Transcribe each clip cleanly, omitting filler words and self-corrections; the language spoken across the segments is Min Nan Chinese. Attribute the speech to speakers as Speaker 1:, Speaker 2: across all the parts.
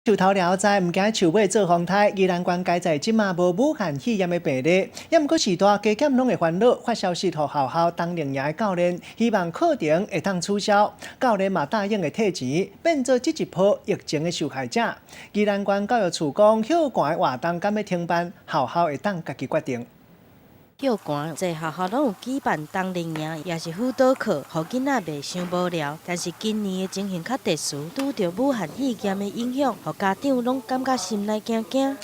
Speaker 1: 樹頭了知，毋驚樹尾做風颱。宜蘭縣佳哉這馬無武漢肺炎的病例，抑毋過序大加減攏會煩惱。發消息予學校冬令營的教練，希望課程會當取消。教練嘛答應會退錢，變做這一波疫情的受害者。宜蘭縣教育處講，歇寒的活動敢欲停辦，學校會當家己決定。
Speaker 2: 歇寒，濟學校攏有舉辦冬令營，抑是輔導課，予囡仔袂傷無聊。但是今年的情形較特殊，拄著武漢肺炎的影響，予家長攏感覺心內驚驚。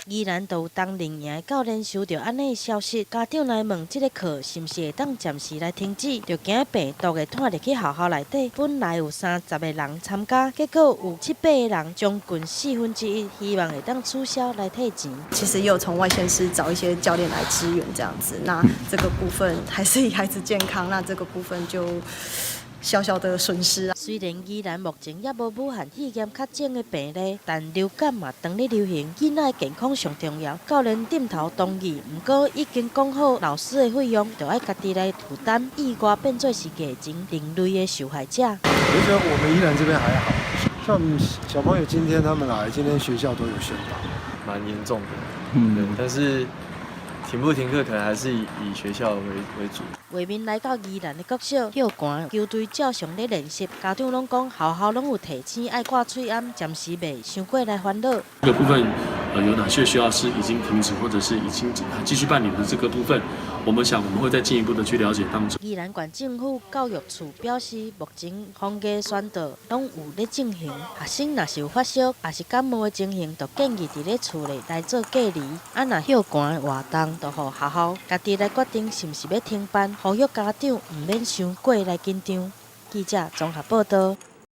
Speaker 2: 宜蘭就有冬令營的教練收著按呢的消息，家長來問這个課是毋是會當暫時來停止，就驚病毒會傳入去學校內底。本來有30個人參加，結果有七八个人，將近1/4，希望會當取消來退錢。
Speaker 3: 其實也有從外縣市找一些教練來支援，這樣子。那這個部分還是以孩子健康，那這個部分就小小的損失啊。
Speaker 2: 雖然宜蘭目前猶無武漢肺炎確診的病例，但流感嘛當咧流行，囡仔的健康上重要。教練點頭同意，毋過已經講好老師的費用，就愛家己來負擔，意外變做是疫情另類的受害者。
Speaker 4: 我覺得我們宜蘭這邊還好，像小朋友今天他們來，今天學校都有宣導，
Speaker 5: 蠻嚴重的，對，但是停不停課可能還是以學校為主。
Speaker 2: 畫面來到宜蘭的國小，歇寒球隊照常咧練習，家長攏講學校攏有提醒愛掛喙罨，暫時袂傷過來煩惱。
Speaker 6: 這個部分，有哪些學校是已經停止或者是已經繼續辦理的這個部分，我們想我們會再進一步的去了解當中。
Speaker 2: 宜蘭縣政府教育處表示，目前防疫宣導攏有咧進行，學生若是有發燒，抑是感冒的情形，就建議佇咧厝內來做隔離。啊，若歇寒的活動，就予學校家己來決定是毋是欲停辦，呼籲家長毋免傷過來緊張。記者綜合報道。